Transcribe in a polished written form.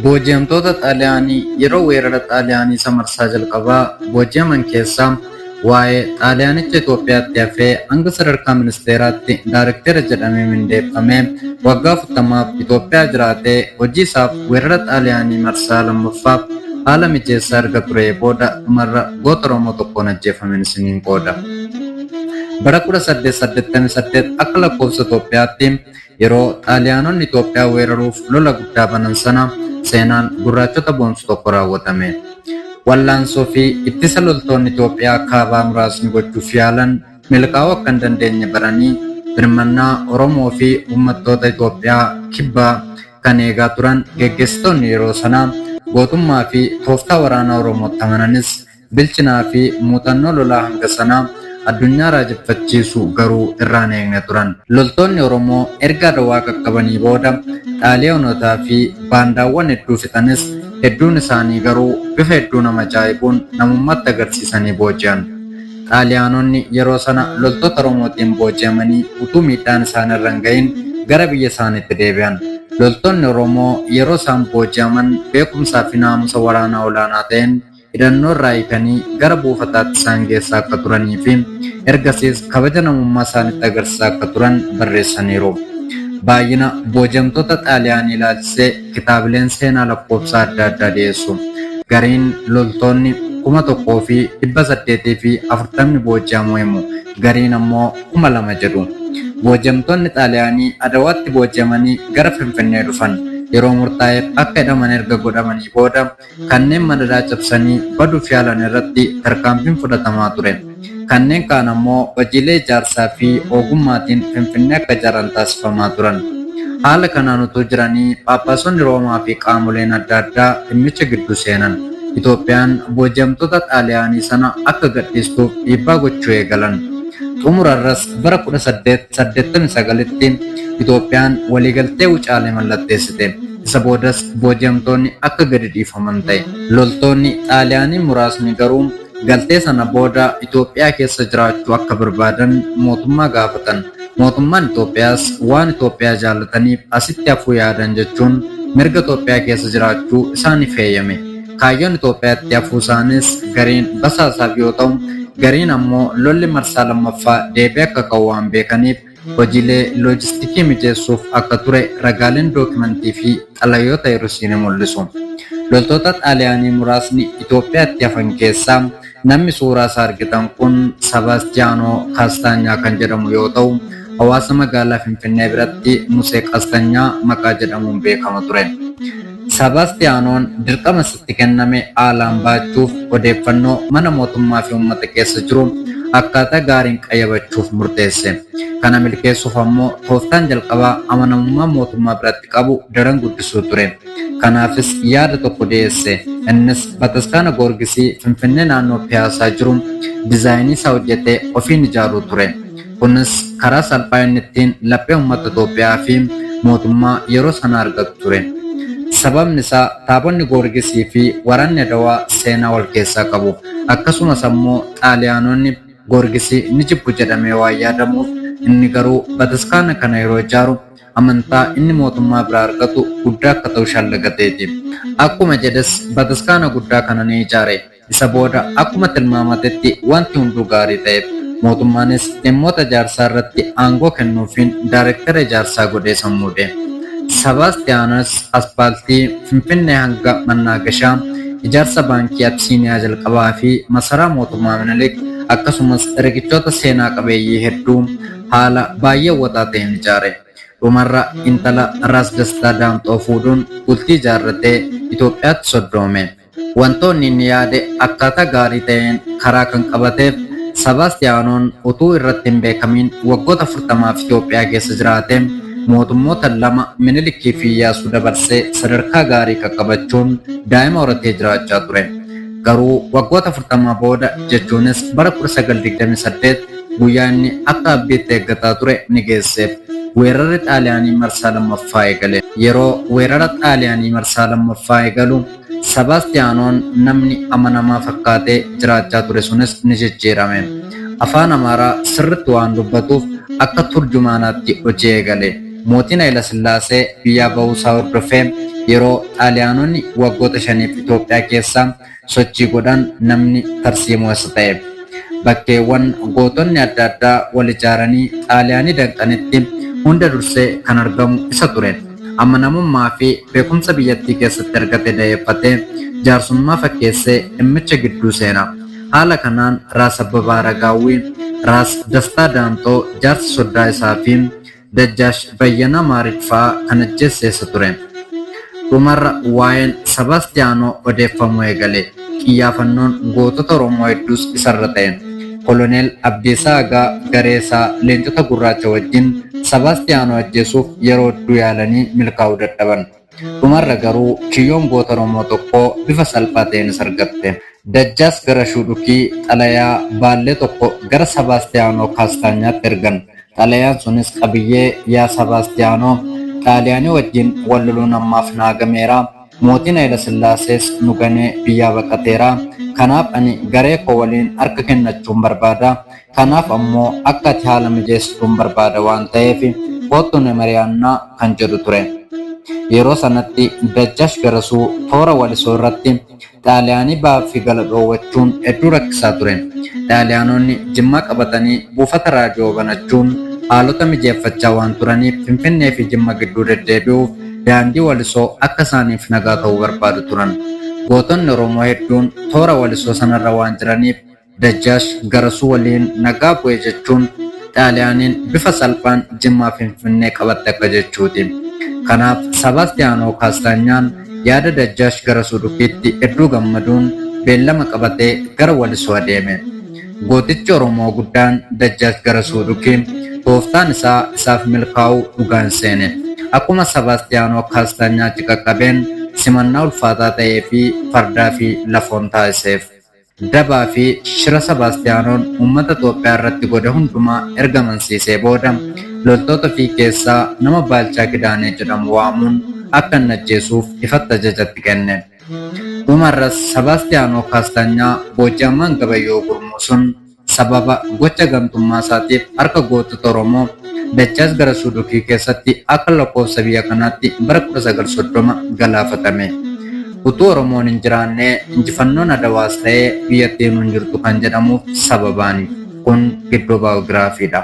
Booji'amtoota Xaaliyaanii yeroo weerara Xaaliyaanii isa marsaa jalqabaa booji'aman keessaa waa'ee Xaaliyaanicha Itoophiyaatti hafee hanga sadarkaa ministeeraatti daarektera jedhamee mindeeffamee waggaa 40f Itoophiyaa jiraatee hojii isaaf weerara Xaaliyaanii marsaa lammaffaaf haala mijeessaa erga turee booda dhumarra goota Oromoo tokkoon ajjeefameen isiniin qooda. Bara 1888 akka lakkoofsa Itoophiyaatti Yeroo Xaaliyaanonni Itoophiyaa weeraruuf lola guddaa banan sana seenaan gurraachota boonsu tokko raawwatame. Wallaansoo fi ittisa loltoonni Itoophiyaa kaabaa muraasni gochuuf yaalan milkaa'uu akka hin dandeenye baranii birmannaa Oromoo fi uummattoota Itoophiyaa kibbaa kan eegaa turan geggeessitoonni yeroo sanaa gootummaa fi tooftaa waraanaa Oromootti amananis Bilchinaa fi muuxannoo lolaa hanga sanaa addunyaa raajeffachiisu garuu irraa hin eegne turan. Loltoonni Oromoo erga Adawaa qaqqabanii booda Xaaliyaanotaa fi baandaawwan hedduu fixanis hedduun isaanii garuu bifa hedduu nama ajaa'ibuun namummaatti agarsiisanii booji'an. Xaaliyaanonni yeroo sana loltoota Oromootiin booji'amanii utuu miidhaan isaan irra hin gahin gara biyya isaaniitti deebi'an. Loltoonni Oromoo yeroo isaan booji'aman beekumsaa fi naamusa waraanaa olaanaa ta'een hidhannoo irraa hiikanii gara buufataatti isaan geessaa akka turanii fi ergasiis kabaja namummaa isaanitti agarsiisaa akka turan barreessaniiru. Baay'ina booji'amtoota Xaaliyaanii ilaalchisee kitaabileen seenaa lakkoofsa adda addaa dhiyeessu. Gariin loltoonni 1840 booji'amuu himu, gariin ammoo 2000 jedhu. Booji'amtoonni Xaaliyaanii Adawaatti booji'amanii gara Finfinnee dhufan. Yeroo murtaa'eef akka hidhaman erga godhamanii booda Kanneen madadaa cabsanii baduuf yaalan irratti tarkaanfiin fudhatamaa ture. Kanneen kaan ammoo hojiilee ijaarsaa fi ogummaatiin Finfinnee akka ijaaran taasifamaa turan. Haala kanaan utuu jiranii Phaaphaasonni Roomaa fi qaamoleen adda addaa dhimmicha gidduu seenan. Itoophiyaan booji'amtoota Xaaliyaanii sana akka gadhiistuuf dhiibbaa gochuu eegalan. Xumurarras bara 1889tti Itoophiyaan waliigaltee Wucaalee mallatteessite. Isa boodas booji'amtoonni akka gadi dhiifaman ta'e. Loltoonni Xaaliyaanii muraasni garuu galtee sana booda Itoophiyaa keessa jiraachuu akka barbaadan mootummaa gaafatan. Mootummaan Itoophiyaas waan Itoophiyaa jaallataniif asitti hafuu yaadan jechuun mirga Itoophiyaa keessa jiraachuu isaaniif heeyyame. Kaayyoon Itoophiyaatti hafuu isaanis gariin basaasaaf yoo ta'u, gariin ammoo lolli marsaa lammaffaa deebi'ee akka ka'u waan beekaniif hojiilee loojistikii mijeessuuf akka ture ragaaleen dookimantii fi xalayoota yerosii ni mul'isu. Loltoota Xaaliyaanii muraasni Itoophiyaatti hafan keessaa namni suuraa isaa argitan kun Sabaastiyaanoo Kaastaanyaa kan jedhamu yoo ta'u, hawaasa magaalaa Finfinnee biratti Musee Qastanyaa maqaa jedhamuun beekama ture. Sabaastiyaanoon dirqama isatti kenname haalaan bahachuuf odeeffannoo mana mootummaa fi uummata keessa jiru akkaataa gaariin qayyabachuuf murteesse. Kana milkeessuuf ammoo tooftaan jalqabaa amanamummaa mootummaa biratti qabu daran guddisuu ture. Kanaafis yaada tokko dhiyeesse. Innis Bataskaana Goorgisii Finfinnee naannoo Piyaasaa jiru dizaayinii isaa hojjetee ofiin ijaaruu ture. Kunis karaa salphaa inni ittiin laphee uummata Itoophiyaa fi mootummaa yeroo sanaa argatu ture. Sababni isaa taabonni Goorgisii fi waraanni Adawaa seenaa wal keessaa qabu. Akkasumas ammoo Xaaliyaanonni Goorgisii ni jibbu jedhamee waan yaadamuuf inni garuu bataskaana kana yeroo ijaaru amantaa inni mootummaa biraa argatu guddaa akka ta'u shallagateeti. Akkuma jedhes bataskaana guddaa kana ni ijaare. Isa booda akkuma tilmaamatetti wanti hunduu gaarii ta'eef. Mootummaanis dhimmoota ijaarsaa irratti aangoo kennuufiin daarektara ijaarsaa godhee isa muude. Sabaastiyaanos aspaaltii Finfinnee hanga Mannaagashaa, ijaarsa Baankii Absiiniyaa jalqabaa fi masaraa mootummaa Minilik akkasumas riqichoota seenaa qabeeyyii hedduu haala baay'ee hawwataa ta'een ijaare. Dhumarra intala Raas Dastaa Daamxoo fuudhuun bultii ijaarratee Itoophiyaatti soddoome. Wantoonni inni yaade akkaataa gaarii ta'een karaa kan qabateef Sabaastiyaanoon utuu irratti hin beekamiin waggoota 40f Itoophiyaa keessa jiraate mootummoota lama Minilikii fi Iyyaasuu dabarsee sadarkaa gaarii qaqqabachuun daa'ima horatee jiraachaa ture. Garuu waggoota 40 booda jechuunis bara 1928 guyyaa inni akka abdiitti eeggataa ture ni geesseef. Weerarri Xaaliyaanii marsaa lammaffaa eegale. Yeroo weerara Xaaliyaanii marsaa lammaffaa eegalu Sabaastiyaanoon namni amanamaa fakkaatee jiraachaa ture sunis ni jijjiirame. Afaan Amaaraa sirriitti waan dubbatuuf akka turjumaanaatti hojii eegale. Mootiin Hayilasillaasee biyyaa bahuusaa hordofee yeroo Xaaliyaanonni waggoota shaniif Itoophiyaa keessa sochii godhan namni tarsiimoo isa ta'e. Bakkeewwan gootonni adda addaa wal ijaaranii Xaaliyaanii danqanitti hunda dursee kan argamu isa ture. Amanamummaa fi beekumsa biyyattii keessatti argate daheeffatee jaarsummaa fakkeessee dhimmicha gidduu seena. Haala kanaan Raas Abbabaa Aragaawwii, Raas Dastaa Daamxoo jaarsa soddaa isaa fi Dajjaash Bayyanaa Maarid fa'aa kan ajjeesse isa ture. Dhumarra waa'een Sabaastiyaanoo odeeffamuu eegale. Qiyyaafannoon gootota Oromoo hedduus isarra ta'e. Koloneel Abdiisaa Agaa garee isaa Leencota Gurraacha wajjin Sabaastiyaanoo ajjeesuuf yeroo hedduu yaalanii milkaa'uu dadhaban. Dhumarra garuu kiyyoon goota Oromoo tokkoo bifa salphaa ta'een isa argatte. Dajjaas Garashuu Dhukii xalayaa baallee tokko gara Sabaastiyaanoo Kaastaanyaatti ergan. Xalayaan sunis qabiyyee Yaa Sabaastiyaanoo, Xaaliyaanii wajjin wal loluun ammaaf naa gameera. Mootiin Hayilasillaasees nu ganee biyyaa baqateera. Kanaaf ani garee koo waliin harka kennachuun barbaada. Kanaaf ammoo akka ati haala mijeessituun barbaada waan ta'eef koottu na mari'annaa kan jedhu ture. Yeroo sanatti Dajjaash Garasuu toora Walisoo irratti Xaaliyaanii bahaa fi gala dhoowwachuun hedduu rakkisaa ture. Xaaliyaanonni Jimmaa qabatanii buufata raadiyoo banachuun haalota mijeeffachaa waan turaniif Finfinnee fi Jimma gidduu deddeebi'uuf daandii Walisoo akka isaaniif nagaa ta'uu barbaadu turan. Gootonni Oromoo hedduun toora Walisoo sanarra waan jiraniif Dajjaash Garasuu waliin nagaa bu'e jechuun Xaaliyaaniin bifa salphaan Jimmaa Finfinnee qabatte akka jechuuti. Kanaaf Sabaastiyaanoo Kaastaanyaan yaada Dajjaash Garasuu Dhukiitti hedduu gammaduun beellama qabatee gara Walisoo adeeme. Gootichi Oromoo guddaan Dajjaash Garasuu Dhukii tooftaan isaa isaaf milkaa'uu dhugaa hin seene. Akkuma Sabaastiyaanoo Kaastaanyaa achi qaqqabeen simannaa ulfaataa ta'ee fi fardaa fi lafoon taasiseef. Dabaa fi shira Sabaastiyaanoon uummata Itoophiyaa irratti godhe hundumaa erga amansiisee booda loltoota ofii keessaa nama Baalchaa Kidaanee jedhamu waamuun akka inni ajjeesuuf ifatti ajaja itti kenne. Dhumarras Sabaastiyaanoo Kaastaanyaa booji'amaan Gabayyoo Gurmuu sun sababa gocha gantummaa isaatiif harka gootota Oromoo Dachaas Garasuu Dhukii keessatti akka lakkoofsa biyya kanaatti bara 1930 galaafatame. Utuu Oromoon hin jiraannee injifannoon Adawaas ta'ee biyyattiinuu hin jirtu kan jedhamuuf sababaani. Kun gidduu baayogiraafiidha.